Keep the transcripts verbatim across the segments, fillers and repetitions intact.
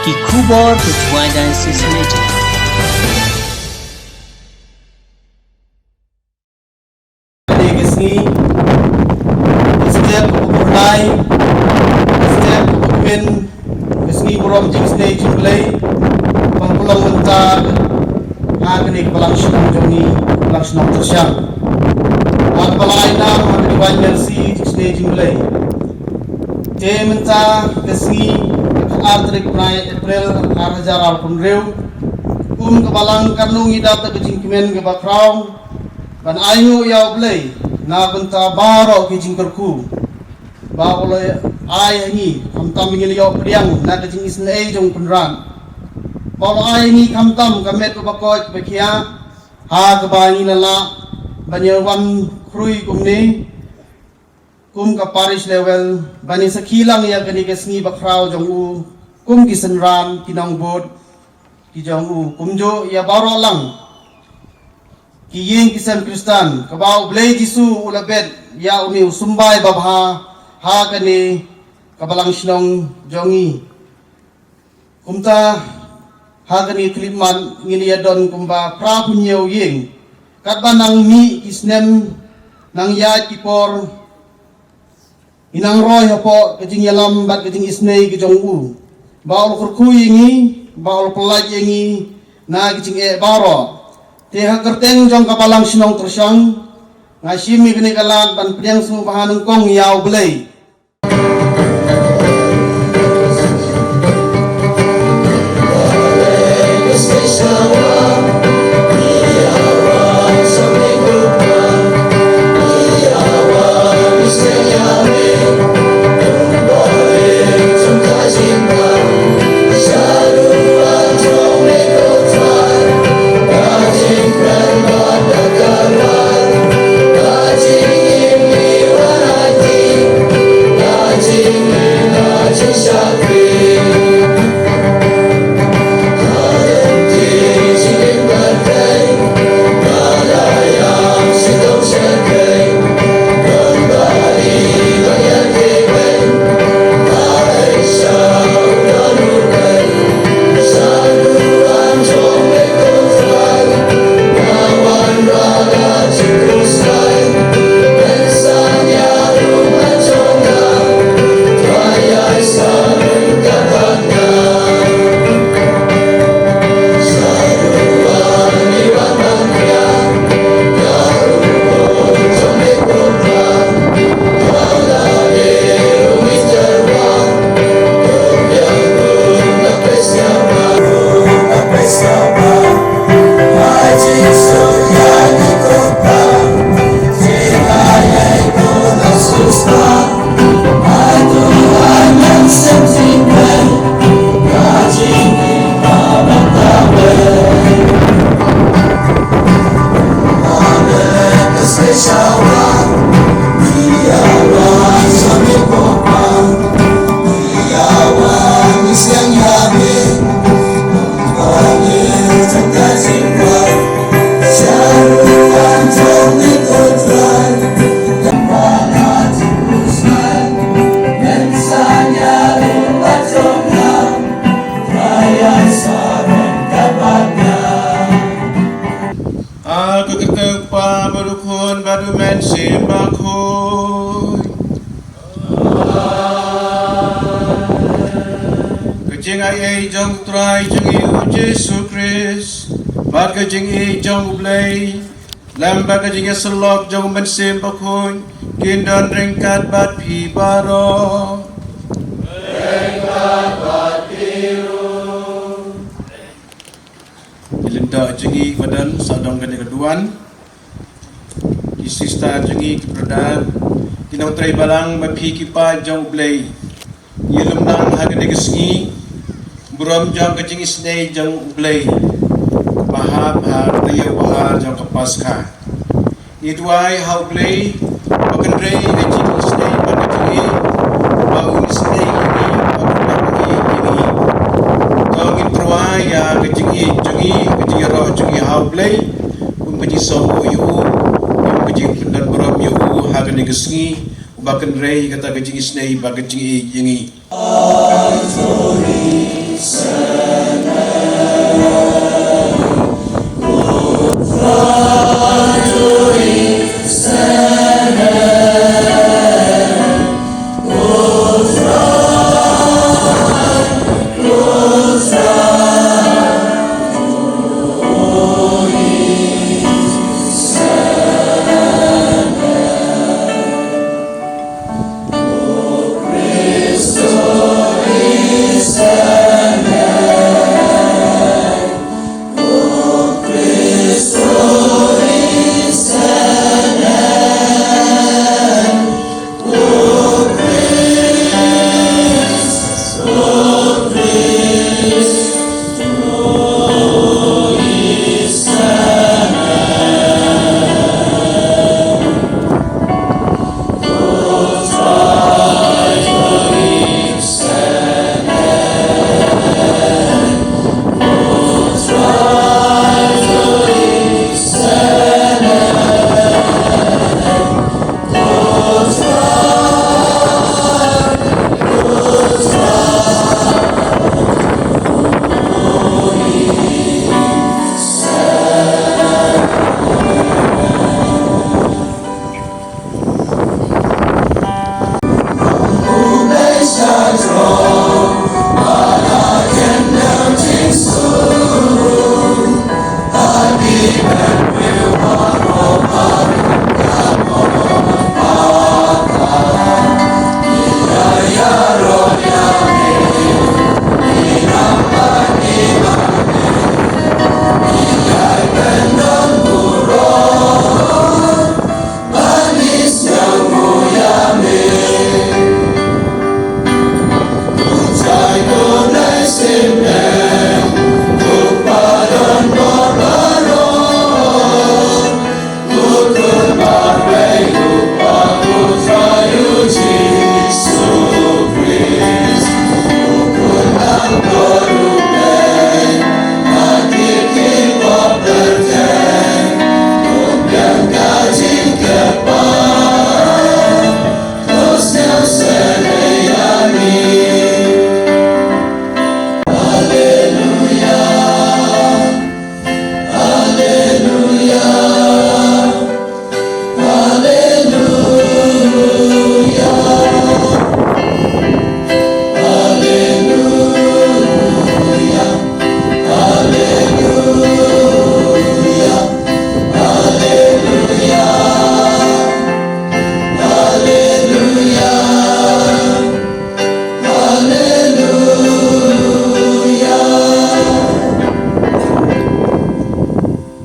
Ki khubor ka Jowai Diocese Radio. Kane ka sngi, ka step u burnai, ka step u kmen, ka sngi burom jingsnei jingblei, ban pynlong mynta ha kane ka balang shnong jong ngi, balang shnong Tyrshang. Wat ba la ai nam ha ka Divine Mercy jingsnei jingblei. Te mynta ka sngi, ka ar tarik bnai April ar hajar arphew hynriew, kum ka balang katno ngi dap da ka jingkmen kaba khraw ban ai nguh ïa U Blei na bynta baroh ki jingkyrkhu ba u la ai ha ngi, khamtam ba ngi la ïoh pdiang na ka jingisynei jong u Kynrad. Ba u la ai ha ngi khamtam ka met kaba koit ba khiah, ha kaba ngi la lah ban ïa wan khrui kumne kum ka parish level, ban ïa sakhi lang ïa kane ka sngi bakhraw jong u kum ki synran, ki nongbud ki jong u, kumjuh ïa baroh lang ki ïing ki sem Khristan kaba U Blei Jisu u la bet ïa une u symbai babha ha kane ka balang shnong jong ngi. Kumta ha kane ka khyllipmat ngi la ïa don kumba phra phew hynñiew ïing, katba nang mih ki snem, nang ïaid ki por, ngi nang roi hapoh ka jingïalam bad ka jingisnei ka jong u, ba u la kyrkhu ïa ngi, ba u la pyllait ïa ngi na ka jingeh baroh. Te ha kyrteng jong ka balang shnong Tyrshang, nga shim ïa kane ka lad ban pdiang sngewbha nyngkong ïa U Blei. Ha ka kyrteng u Kpa bad u Khun bad u Mynsiem Bakhuid. Ka jingaiei jong u Trai jong ngi u Jisu Khrist bad ka jingïeit jong u Blei lem bad ka jingïasyllok jong u Mynsiem Bakhuid kin don ryngkat bad phi baroh. Ki lyngdoh jong ngi ba don sa dong kane ka duwan. Ki sister jong ngi, ki brother, ki nongtrei balang, ba phi ki paid jong u Blei. Ngi lum nang ha kane ka sngi burom jong ka jingisnei jong u Blei, ba hap ha ka taïew ba ar jong ka Paskha. Ngi duwai ha u Blei ba kynrei ïa ka jingisnei bad ka jingïeit, ba u isnei ïa ngi, ba u pynlong ïa ngi. To ngin tyrwa ïa ka jingïeit jong ngi, ka jingïaroh jong ngi ha u Blei, kum ka jingsngewbha ïa u, kum ka jingpyndonburom ïa u ha kane ka sngi, uba kynrei kata ka jingisnei bad ka jingïeit ïa ngi.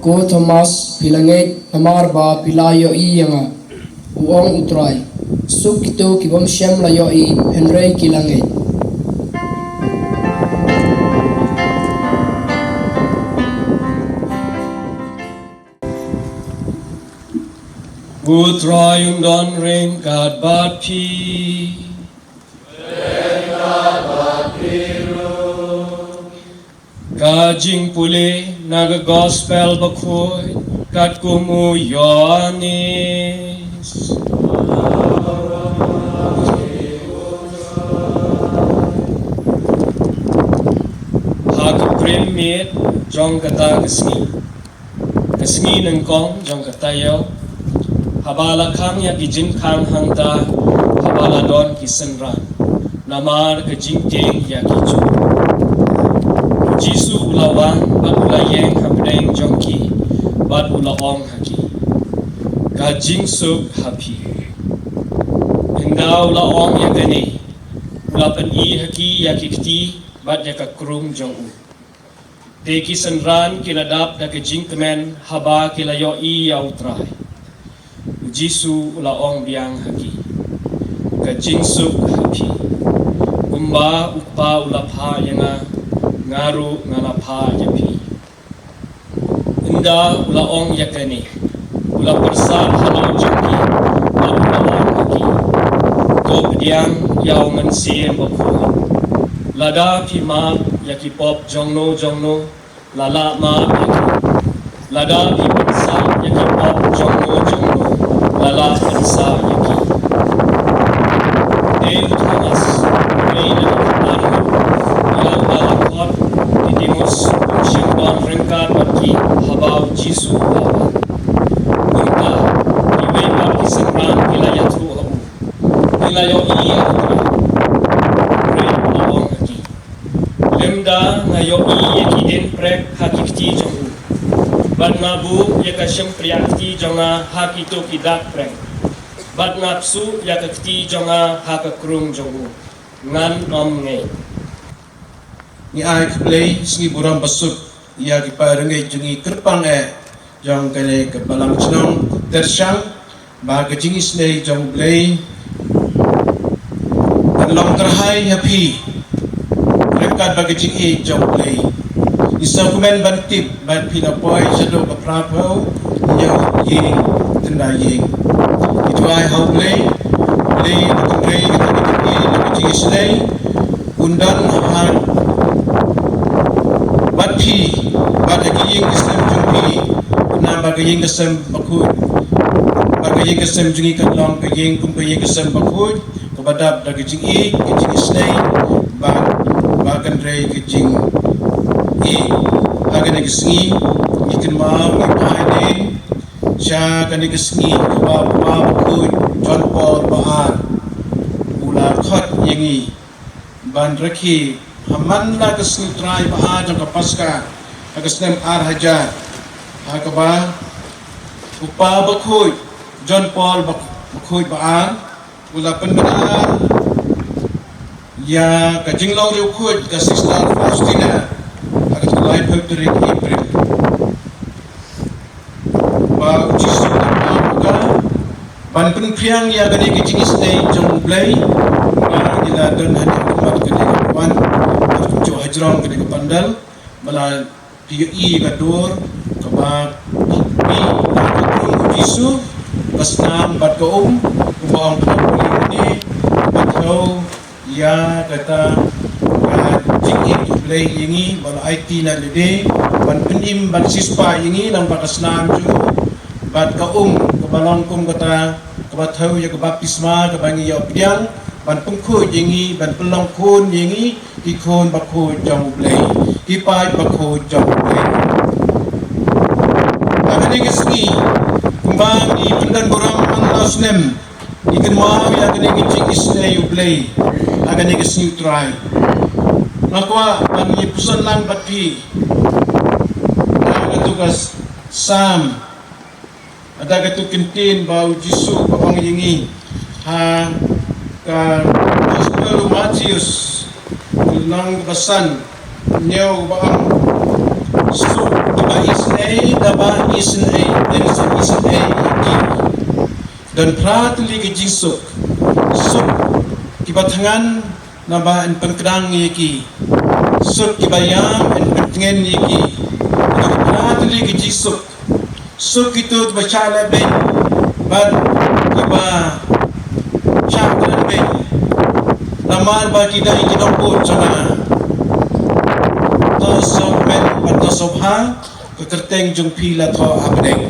Ko Thomas, phi la ngeit namar ba phi la ïohi ïa nga, u ong U Trai. Suk kito ki bym shym la ïohi hynrei ki la ngeit. U Trai un don ryngkat bad phi. Ka jingpule na ka Gospel Bakhuid katkum u Ïoannis. Ha ka prem miet jong kata ka sngi, ka sngi nyngkong jong ka taïew, haba la khang ïa ki jingkhang hangta, haba la don ki synran namar ka jingtieng ïa ki Jiw, u Jisu u la wan bad u la ïeng hapdeng jong ki bad u la ong ha ki, ka jingsuk ha phi. Ynda u la ong ïa kane, u la pyni ha ki ïa ki kti bad ïa ka krung jong u. Te ki synran ki la dap da ka jingkmen haba ki la ïohi ïa U Trai. U Jisu u la ong biang ha ki, ka jingsuk ha phi. Kumba U Kpa u la phah ïa nga, nga ruh nga la phah ïa phi. Ynda u la ong ïa kane, u la pyrsad halor jong ki bad u la ong ha ki, to pdiang ïa U Mynsiem Bakhuid. Lada phi map ïa ki pop jongno jongno, la lah map ïa ki. Lada phi pynsah ïa ki pop jongno jongno, la lah pynsah ïa ki. Te u Thomas, u mei na ka kpa ruh, ïa uba la Nga ïohi ïa ki dieng prek ha ki kti jong u, bad nga buh ïa ka shympriah kti jong nga ha kito ki dak prek, bad nga psuh ïa ka kti jong nga ha ka krung jong u. Ngan ym ngeit. Ngi ai khublei sngi burom basuk ïa ki parangeit jong ngi kyrpang eh jong kane ka balang shnong Tershang, ba ka jingisynei jong U Blei kan long kyrhai ha phi ryngkat bad ka jingïeit jong U Blei. Ngi sngewkmen ban tip ba phi la poi shaduh ka phra phew hynñiew ïing khyndai ïing. Ngi duwai ha U Blei, U Blei un kynrei ïa kata ka jingïeit, ïa ka jingisynei, un don ha bad phi, bad ha ki ïing ki sem jong phi, namar ba ka ïing ka sem bakhuid, bad ka ïing ka sem jong ngi kan long ka ïing kum ka ïing ka sem bakhuid, kaba dap da ka jingïeit, ka jingisynei, bad ba kan rei ka jingïeit. Ha kane ka sngi ngi kynmaw, ngi phai dien sha kane ka sngi kaba u Pa Bakhuid John Paul ba ar u la khot ïa ngi ban rakhe ha man la ka sngi U Trai ba ar jong ka Paska ha ka snem ar hajar, ha kaba u Pa Bakhuid John Paul Bak-, Bakhuid ba ar u la pynbna ïa ka jinglong riewkhuid ka Sister Faustina ha ka laiphew tarik April. Ba u Jisu u la pynbna ban pynphriang ïa kane ka jingisynei jong U Blei, ba ngi la don hangne ha khmat kane ka wan, ha kumjuh hajrong kane ka pandal, ba la phi ïohi ka dur kaba pynmih na ka krung u Jisu, ka snam bad ka um, kumba ong ka pule hangne, kaba thew ïa kata ka jingïeit U Blei ïa ngi, ba la aiti na lade ban pynim ban siewspah ïa ngi lyngba ka snam jong u bad ka um, kaba long kum kata kaba thew ïa ka baptisma kaba ngi ïoh pdiang, ban pynkhuid ïa ngi, ban pynlong khun ïa ngi, ki khun bakhuid jong U Blei, ki paid bakhuid jong U Blei. Ha kane ka sngi, kumba ngi pyndon burom man la u snem, ngi kynmaw ïa kane ka jingisynei U Blei ha kane ka sngi U Trai. Nga kwah ban ïa puson lang bad phi na katu ka Salm, da katu ka ktien ba u Jisu ba ong ïa ngi ha ka Gospel u Mathaios, lynnong ba san, hynñiew, ba ong: Suk kiba isynei da ba isynei, da isynei ïa ki. Don phra tylli ki jingsuk. Suk kiba thngan naba yn pynkdang ïa ki. Suk kiba ïam yn pyntngen ïa ki. Don phra tylli ki jingsuk. Suk kito kiba shah lehbeiñ bad kiba shah kren beiñ, namar ba ki dei ki nongbud jong nga. To sngewkmen bad to sngewbha, ka kyrteng jong phi la thoh ha bneng.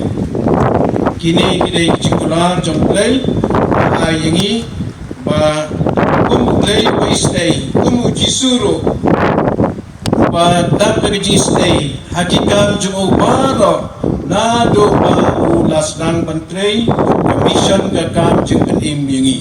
Kine ki dei ki jingkular jong U Blei ba ai ïa ngi, ba kum U Blei ba isynei, kum u Jisu ruh ba dap da ka jingisynei ha ki kam jong u baroh, naduh ba u la sdang ban trei ka mission, ka kam jingpynim ïa ngi.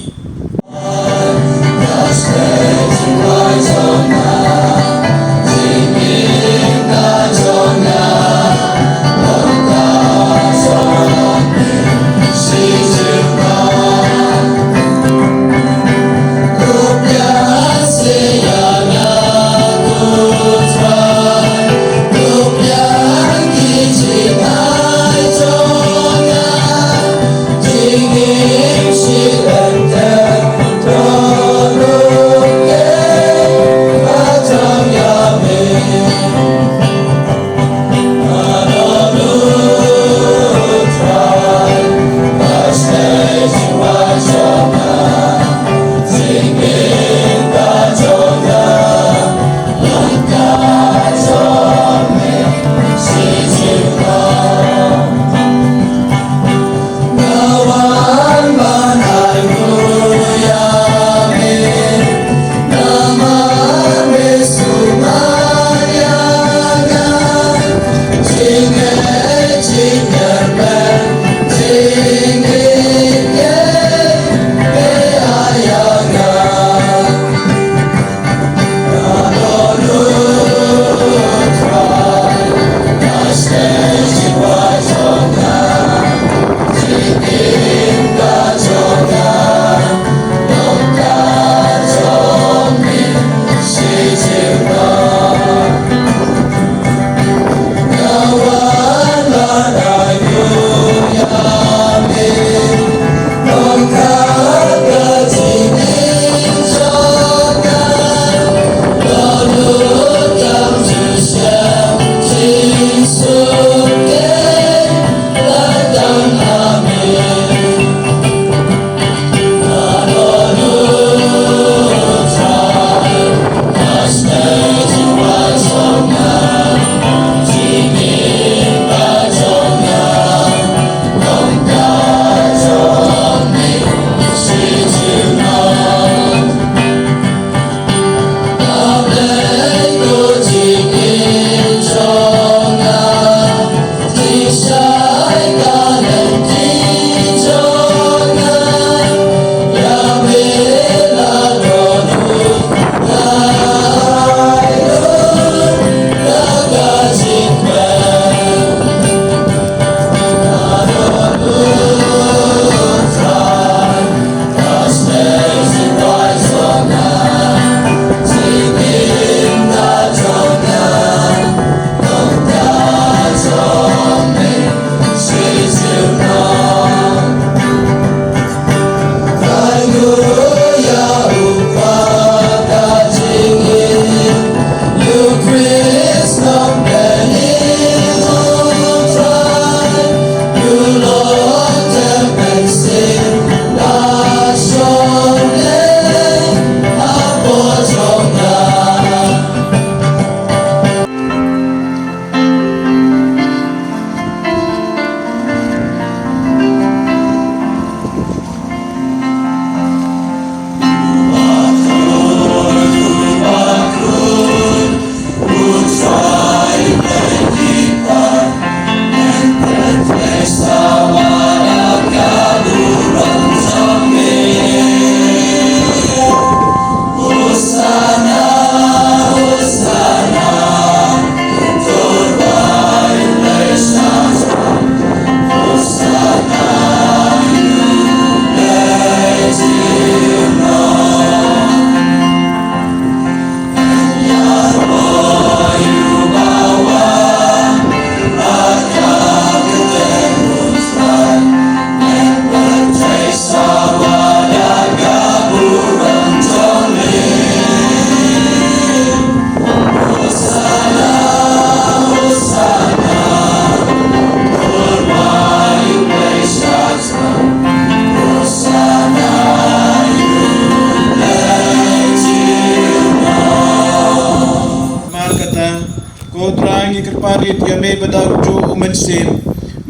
ïa me ba da u Mynsiem.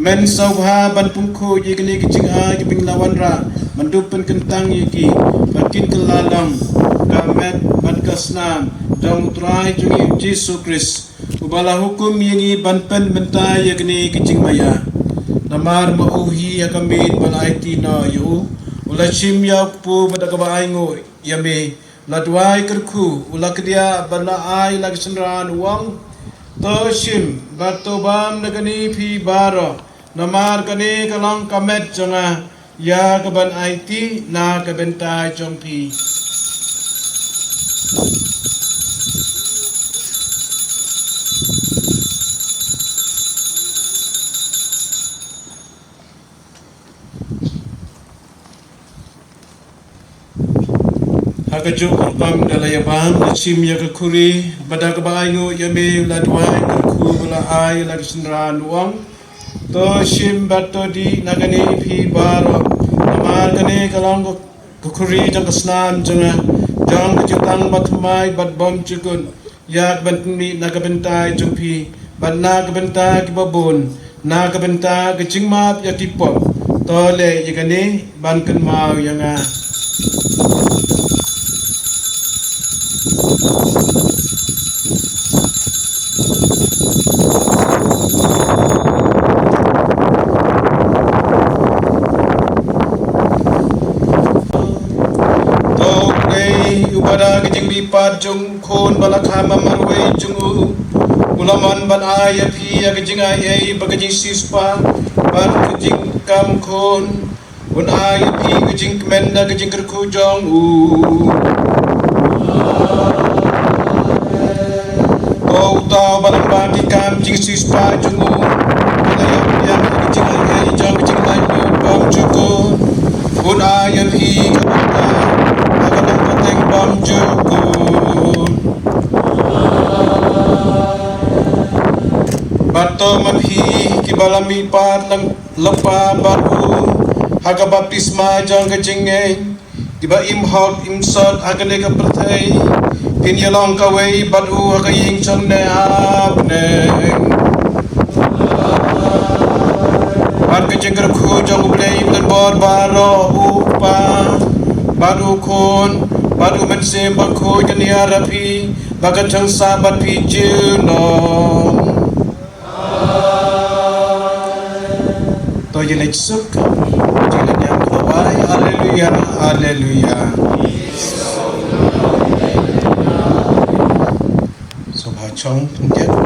Men sngewbha ban pynkhuid ïa kine ki jingai ki ba ngi la wanrah, ban dup pynkyntang ïa ki, ba kin kylla long ka met bad ka snam jong U Trai jong ngi U Jisu Khrist, uba la hukum ïa ngi ban pynmynta ïa kine ki jingmaïa. Namar ma u hi ha ka miet ba la aiti noh ïa u, u la shim ïa u kpu bad da kaba ainguh ïa me, la duwai kyrkhu, u la kdiah bad la ai la ka synran, u ong: To shim bad to bam na kane phi baroh, namar kane ka long ka met jong nga, ïa kaban aiti na ka bynta jong phi. Ha kajuh ka por ba la ïa bam, la shim ïa ka khuri, bad da kaba ainguh ïa me, u la duwai kyrkhu bad la ai la ka synran, u ong: To shim bad to dih na kane phi baroh, namar kane ka long ka khuri jong ka snam jong nga, jong ka jutang bathymmai bad bymjukut, ïa kaban pynmih na ka bynta jong phi bad na ka bynta kiba bun, na ka bynta ka jingmap ïa ki pop. To leh ïa kane ban kynmaw ïa nga. To u dei uba da ka jingmihpat jong u khun ba la kham marwei jong u, u la mon ban ai ïa phi ïa ka jingaiei bad ka jingsiewspah bad ka jingkam khun. Un ai ïa phi ka jingkmen da ka jingkyrkhu jong u. Ko uta uba lyngba ki kam jingsiewspah jong u, u la ïap ïa ka jingaiei jong ka jinglait bymjukut. Un ai ïa phi ka bynta ha ka long pateng bymjukut. Bad to ma phi kiba la mihpat lang lypa bad u ha ka baptisma jong ka jingngeit, kiba im hok im sot ha kane ka pyrthei, phin ïalong kawei bad u ha ka ïing jong ne ha bneng. Bad ka jingkyrkhu jong U Blei Uba don bor baroh, U Kpa bad U Khun bad U Mynsiem Bakhuid, kan ïarap ïa phi bad kan sngewsih bad phi junom. To ïa leit suk, to ïa leit ïa ka duwai. Haleluya, haleluya. Sngewbha shong pynjah.